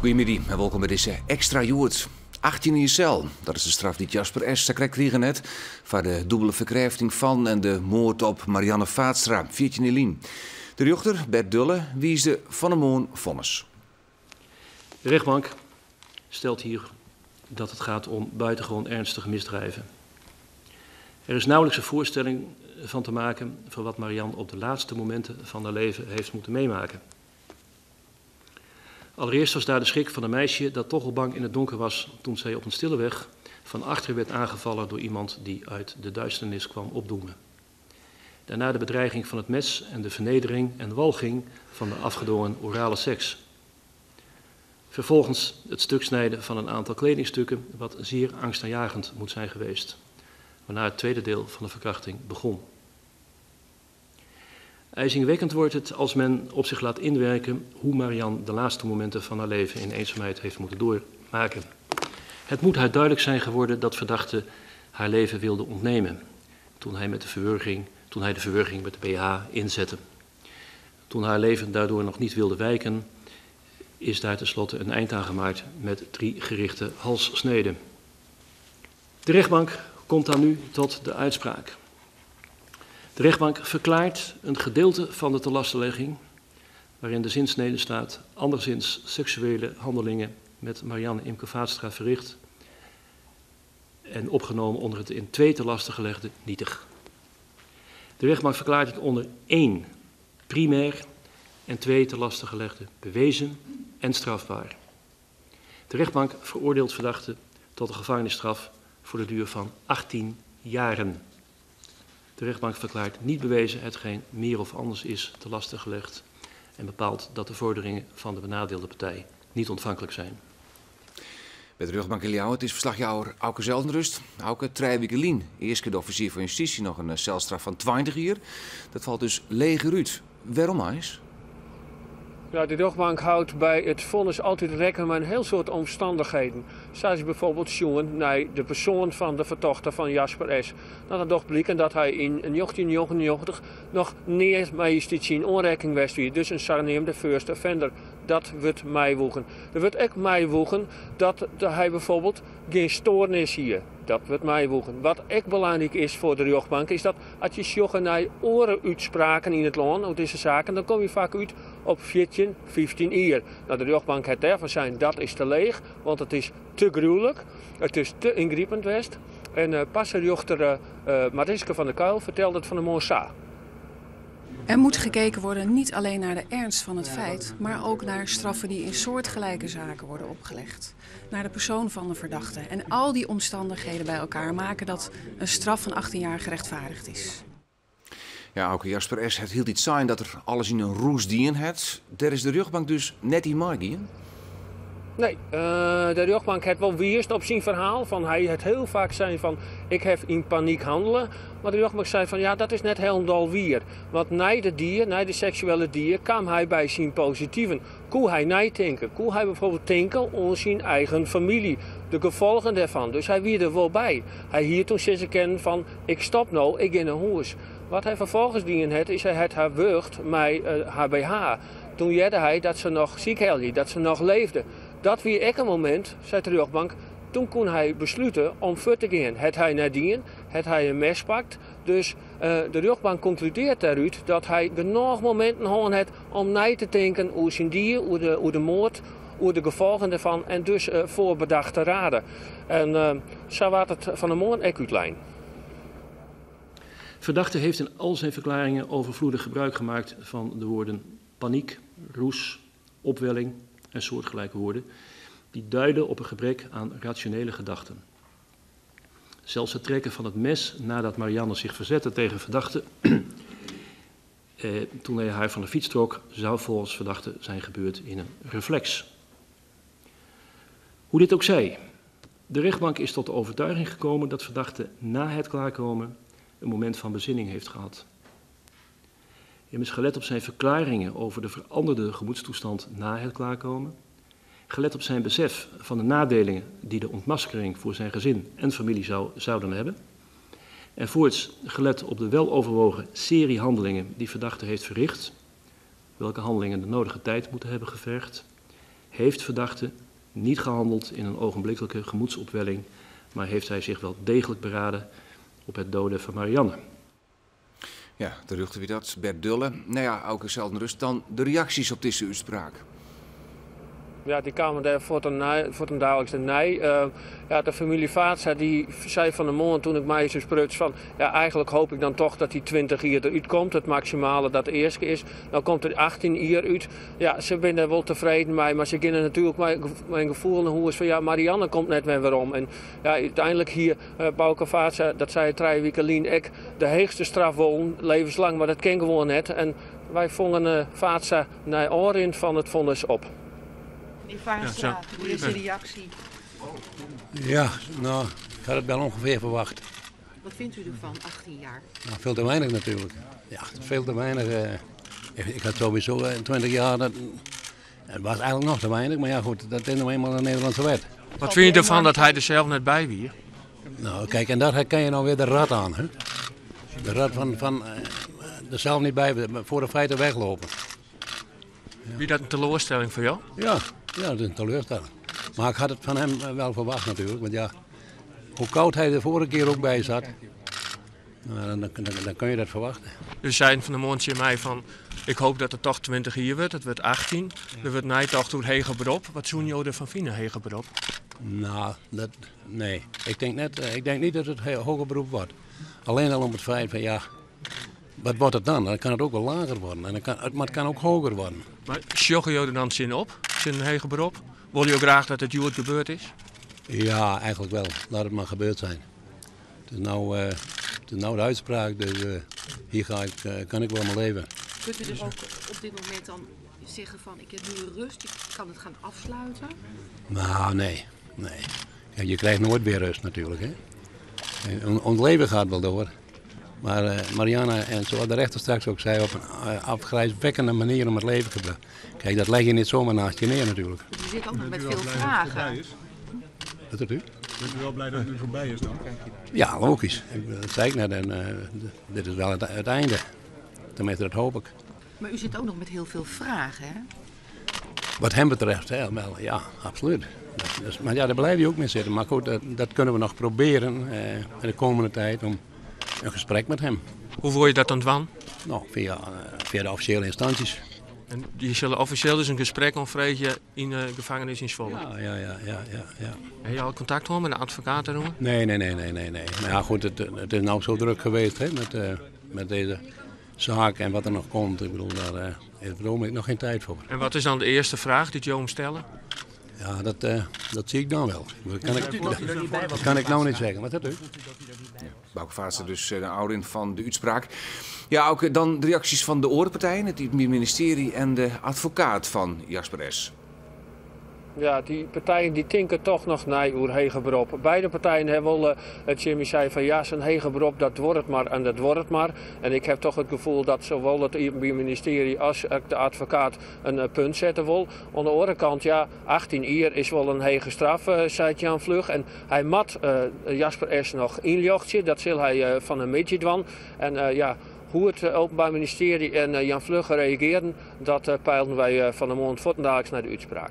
Goeiemiddei en wolkom by dizze Ekstra Hjoed. 18 jier sel, dat is de straf dy't Jasper S. sakrekt krigen hat foar de dûbele ferkrêfting fan en de moard op Marianne Vaatstra, 14 jier lyn. De rjochter, Bert Dölle, wiisde fan 'e moarn fonnis. De rechtbank stelt hier dat het gaat om buitengewoon ernstige misdrijven. Er is nauwelijks een voorstelling van te maken van wat Marianne op de laatste momenten van haar leven heeft moeten meemaken. Allereerst was daar de schrik van een meisje dat toch al bang in het donker was toen zij op een stille weg van achter werd aangevallen door iemand die uit de duisternis kwam opdoemen. Daarna de bedreiging van het mes en de vernedering en walging van de afgedwongen orale seks. Vervolgens het stuk snijden van een aantal kledingstukken, wat zeer angstaanjagend moet zijn geweest, waarna het tweede deel van de verkrachting begon. Ijzingwekkend wordt het als men op zich laat inwerken hoe Marianne de laatste momenten van haar leven in eenzaamheid heeft moeten doormaken. Het moet haar duidelijk zijn geworden dat verdachte haar leven wilde ontnemen toen hij, met de verwurging, toen hij de verwurging met de BH inzette. Toen haar leven daardoor nog niet wilde wijken, is daar tenslotte een eind aan gemaakt met 3 gerichte halssneden. De rechtbank komt dan nu tot de uitspraak. De rechtbank verklaart een gedeelte van de telastlegging, waarin de zinsnede staat, anderszins seksuele handelingen met Marianne Imke Vaatstra verricht en opgenomen onder het in 2 te lasten gelegde nietig. De rechtbank verklaart het onder 1 primair en 2 te lasten gelegde bewezen en strafbaar. De rechtbank veroordeelt verdachte tot een gevangenisstraf voor de duur van 18 jaren. De rechtbank verklaart niet bewezen hetgeen meer of anders is te lasten gelegd en bepaalt dat de vorderingen van de benadeelde partij niet ontvankelijk zijn. Bij de rjochtbank in Ljouwert is verslagjouwer Auke Zeldenrust. Auke, 3 weken lyn. Eerst keer de officier van justitie nog een celstraf van 20 jaar. Dat valt dus leger uit. Waarom eens? De rjochtbank houdt bij het vonnis altijd rekening met een heel soort omstandigheden. Zoals bijvoorbeeld zoeken naar de persoon van de vertochte van Jasper S. Dan toch blijkt dat hij in 1999 nog neer met justitie in aanraking was. Dus een zogenaamde first offender. Dat wordt meewoegen. Er wordt ook meewoegen dat hij bijvoorbeeld geen stoornis hier. Dat wordt meewoegen. Wat ook belangrijk is voor de rechtbank is dat als je zoekt naar orenuitspraken in het land, op deze zaken, dan kom je vaak uit op 14, 15 jaar. De rechtbank het daarvan zijn, dat is te leeg, want het is te gruwelijk, het is te ingrijpend geweest. En passenjochter Mariske van der Kuil vertelde het van de Monsa. Er moet gekeken worden niet alleen naar de ernst van het feit, maar ook naar straffen die in soortgelijke zaken worden opgelegd. Naar de persoon van de verdachte. En al die omstandigheden bij elkaar maken dat een straf van 18 jaar gerechtvaardigd is. Auke, Jasper S. Het hield iets zijn dat er alles in een roes dien het. Daar is de rugbank dus net in margien. Nee, de rjochtbank heeft wel weerst op zijn verhaal. Van hij het heel vaak zijn van ik heb in paniek handelen. Maar de rjochtbank zei van ja, dat is net helemaal wier. Want na de dier, na de seksuele dier, kwam hij bij zijn positieven. Koe hij nijtinken. Koe hij bijvoorbeeld tinken om zijn eigen familie. De gevolgen daarvan. Dus hij wierde er wel bij. Hij hier toen sinds kennen van ik stop nou, ik in een hoes. Wat hij vervolgens dien het, is hij het haar wucht met haar BH. Toen jette hij dat ze nog ziek helje, dat ze nog leefde. Dat wie ik een moment, zei de rechtbank, toen kon hij besluiten om voort te gaan. Het hij nadien, het hij een mes pakt. Dus de rechtbank concludeert daaruit dat hij genoeg momenten had het om na te denken over zijn dier, over de moord, over de gevolgen daarvan en dus voorbedachte raden. En zo was het van de moord ook uitlijn. Verdachte heeft in al zijn verklaringen overvloedig gebruik gemaakt van de woorden paniek, roes, opwelling en soortgelijke woorden die duiden op een gebrek aan rationele gedachten. Zelfs het trekken van het mes nadat Marianne zich verzette tegen verdachte, toen hij haar van de fiets trok, zou volgens verdachte zijn gebeurd in een reflex. Hoe dit ook zij, de rechtbank is tot de overtuiging gekomen dat verdachte na het klaarkomen een moment van bezinning heeft gehad. Immers gelet op zijn verklaringen over de veranderde gemoedstoestand na het klaarkomen, gelet op zijn besef van de nadelingen die de ontmaskering voor zijn gezin en familie zouden hebben, en voorts gelet op de weloverwogen serie handelingen die verdachte heeft verricht, welke handelingen de nodige tijd moeten hebben gevergd, Heeft verdachte niet gehandeld in een ogenblikkelijke gemoedsopwelling, maar heeft hij zich wel degelijk beraden op het doden van Marianne. Ja, de rjochter wie dat, Bert Dullen. Nou ja, Auke Zeldenrust, dan de reacties op deze uitspraak. Ja, die kwamen daar voor een dagelijkse nij. Ja, de familie Vaatstra die zei van de morgen toen ik mij zo spruts van... Ja, eigenlijk hoop ik dan toch dat die 20 jaar eruit komt. Het maximale dat de eerste is. Dan komt er 18 jaar uit. Ja, ze zijn daar wel tevreden mee. Maar ze kennen natuurlijk mijn gevoel en hoe is van... Ja, Marianne komt net weer om. En ja, uiteindelijk hier, Bauke Vaatstra, dat zei 3 weken lien ik, de hoogste straf won, levenslang. Maar dat ken gewoon net. En wij vongen Vaatstra naar oren van het vonnis op. Meneer Vaatstra, hoe is de reactie? Ja, ik had het wel ongeveer verwacht. Wat vindt u ervan, 18 jaar? Nou, veel te weinig natuurlijk. Ja, veel te weinig. Ik had sowieso 20 jaar, het was eigenlijk nog te weinig, maar ja goed, dat is nou eenmaal de Nederlandse wet. Wat vind je ervan dat hij er zelf net bij wie? Nou, kijk, en daar herken je nou weer de rat aan, hè? De rat van er zelf niet bij, voor de feiten weglopen. Ja. Wie dat een teleurstelling voor jou? Ja, ja, dat is een teleurstelling. Maar ik had het van hem wel verwacht natuurlijk. Want ja, hoe koud hij de vorige keer ook bij zat, nou, dan kun je dat verwachten. Dus zei van de Mondje in mij van, ik hoop dat het toch 20 hier wordt. Het wordt 18. Er wordt nijtocht door hege beroep. Wat zoen je ervan vinden, hege beroep? Nou, dat, nee. Ik denk, net, ik denk niet dat het hoger beroep wordt. Alleen al om het feit van, ja, wat wordt het dan? Dan kan het ook wel lager worden. En dan kan, maar het kan ook hoger worden. Maar sjoggen jullie er dan zin op? Zin in hege beroep? Wil je ook graag dat het Joert gebeurd is? Ja, eigenlijk wel. Laat het maar gebeurd zijn. Het is nou de uitspraak, dus hier kan ik wel mijn leven. Kunt u dus ook op dit moment dan zeggen van ik heb nu rust, ik kan het gaan afsluiten? Nou, nee. Nee. Kijk, je krijgt nooit weer rust natuurlijk. Hè? Ons leven gaat wel door. Maar Marianne, en zoals de rechter straks ook zei, op een afgrijswekkende manier om het leven gebracht. Kijk, dat leg je niet zomaar naast je neer natuurlijk. U zit ook nog met veel vragen. Wat doet u? Bent u wel blij dat het nu voorbij is dan? Ja, logisch. Dat zei ik net en dit is wel het einde. Tenminste, dat hoop ik. Maar u zit ook nog met heel veel vragen, hè? Wat hem betreft, hè, wel, ja, absoluut. Maar ja, daar blijf je ook mee zitten. Maar goed, dat kunnen we nog proberen in de komende tijd om een gesprek met hem. Hoe word je dat dan dwan? Nou, via de officiële instanties. En die zullen officieel dus een gesprek aanvregen in de gevangenis in Zwolle? Ja, ja, ja, ja, ja, ja. Heb je al contact gehad met de advocaat daarover? Nee, nee, nee, nee, nee, nee. Maar ja, goed, het is nou zo druk geweest, hè, met deze zaak en wat er nog komt. Ik bedoel, daar is op het ogenblik nog geen tijd voor. En wat is dan de eerste vraag die Jo hem stellen? Ja, dat zie ik dan wel. Dat kan ik nou niet zeggen. Wat dat u? Ja, Bauke Vaatstra dus de ouder van de uitspraak. Ja, ook dan de reacties van de orenpartijen, het ministerie en de advocaat van Jasper S. Ja, die partijen die tinken toch nog naar oer hege beroep. Beide partijen hebben wel het Jimmy zei van ja, zo'n hege beroep, dat wordt het maar en dat wordt het maar. En ik heb toch het gevoel dat zowel het ministerie als de advocaat een punt zetten wil. Aan de andere kant, ja, 18 jaar is wel een hege straf, zei Jan Vlug. En hij mat Jasper S. nog injochtje, dat zal hij van een beetje dwan. En ja, hoe het Openbaar Ministerie en Jan Vlug reageren, dat peilden wij van de mond voortdurend naar de uitspraak.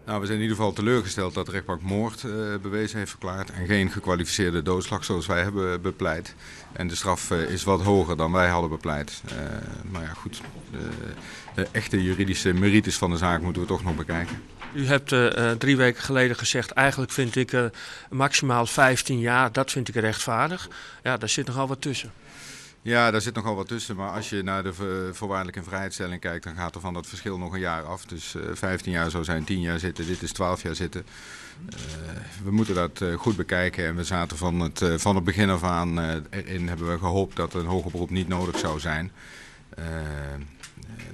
We zijn in ieder geval teleurgesteld dat de rechtbank moord bewezen heeft verklaard en geen gekwalificeerde doodslag zoals wij hebben bepleit. En de straf is wat hoger dan wij hadden bepleit. Maar ja, goed, de echte juridische merites van de zaak moeten we toch nog bekijken. U hebt 3 weken geleden gezegd, eigenlijk vind ik maximaal 15 jaar, dat vind ik rechtvaardig. Ja, daar zit nogal wat tussen. Ja, daar zit nogal wat tussen, maar als je naar de voorwaardelijke vrijheidstelling kijkt, dan gaat er van dat verschil nog een jaar af. Dus 15 jaar zou zijn 10 jaar zitten, dit is 12 jaar zitten. We moeten dat goed bekijken en we zaten van het begin af aan erin, hebben we gehoopt dat een hoger beroep niet nodig zou zijn.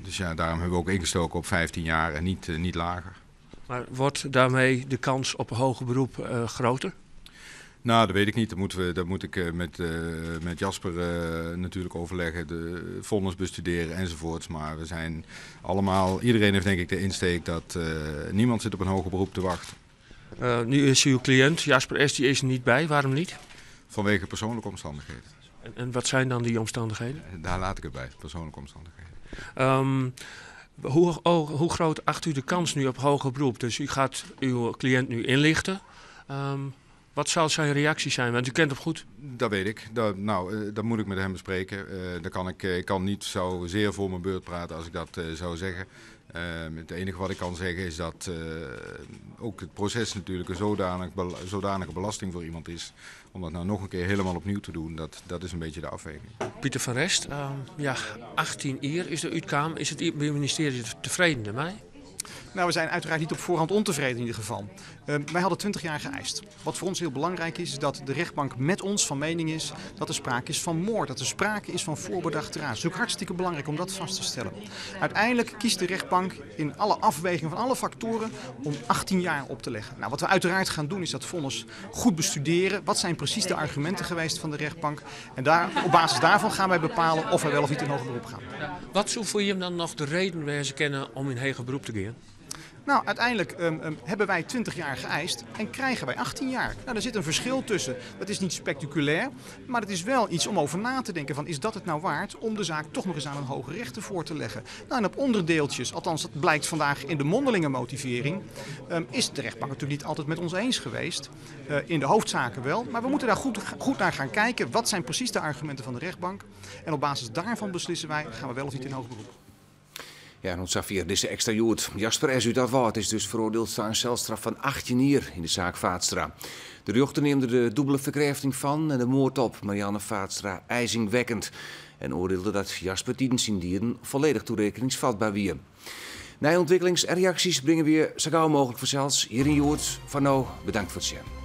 Dus daarom hebben we ook ingestoken op 15 jaar en niet lager. Maar wordt daarmee de kans op een hoger beroep groter? Dat weet ik niet. Dat moet ik met Jasper natuurlijk overleggen, de vonnis bestuderen enzovoorts. Maar iedereen heeft denk ik de insteek dat niemand zit op een hoger beroep te wachten. Nu is uw cliënt, Jasper S., die is er niet bij. Waarom niet? Vanwege persoonlijke omstandigheden. En wat zijn dan die omstandigheden? Daar laat ik het bij, persoonlijke omstandigheden. Hoe groot acht u de kans nu op hoger beroep? Dus u gaat uw cliënt nu inlichten. Wat zal zijn reactie zijn? Want u kent hem goed. Dat weet ik. Dat, nou, dat moet ik met hem bespreken. Dat kan ik, ik kan niet zo zeer voor mijn beurt praten als ik dat zou zeggen. Het enige wat ik kan zeggen is dat ook het proces natuurlijk een zodanige belasting voor iemand is. Om dat nou nog een keer helemaal opnieuw te doen, dat is een beetje de afweging. Pieter van Rest, ja, 18 jaar is de uitkwam. Is het ministerie tevreden ermee? We zijn uiteraard niet op voorhand ontevreden in ieder geval. Wij hadden 20 jaar geëist. Wat voor ons heel belangrijk is, is dat de rechtbank met ons van mening is dat er sprake is van moord. Dat er sprake is van voorbedachte raad. Het is ook hartstikke belangrijk om dat vast te stellen. Uiteindelijk kiest de rechtbank in alle afwegingen van alle factoren om 18 jaar op te leggen. Wat we uiteraard gaan doen is dat vonnis goed bestuderen. Wat zijn precies de argumenten geweest van de rechtbank? En op basis daarvan gaan wij bepalen of wij wel of niet in hoger beroep gaan. Wat zou voor je hem dan nog de reden wezen kennen om in hoger beroep te gaan? Uiteindelijk hebben wij 20 jaar geëist en krijgen wij 18 jaar. Daar zit een verschil tussen. Dat is niet spectaculair, maar het is wel iets om over na te denken van is dat het nou waard om de zaak toch nog eens aan een hoge rechter voor te leggen? En op onderdeeltjes, althans dat blijkt vandaag in de mondelinge motivering, is de rechtbank natuurlijk niet altijd met ons eens geweest. In de hoofdzaken wel, maar we moeten daar goed naar gaan kijken. Wat zijn precies de argumenten van de rechtbank? En op basis daarvan beslissen wij, gaan we wel of niet in hoger beroep. Ja, en Safir, deze extra joert. Jasper S. uit Afwaard is dus veroordeeld tot een celstraf van 18 jaar in de zaak Vaatstra. De rechter neemde de dubbele verkrachting van en de moord op Marianne Vaatstra ijzingwekkend. En oordeelde dat Jasper tijdens zijn dieren volledig toerekeningsvatbaar wie. Nieuwe ontwikkelings en reacties brengen we weer zo gauw mogelijk vanzelfs hier in Joert. Van nou, bedankt voor het zien.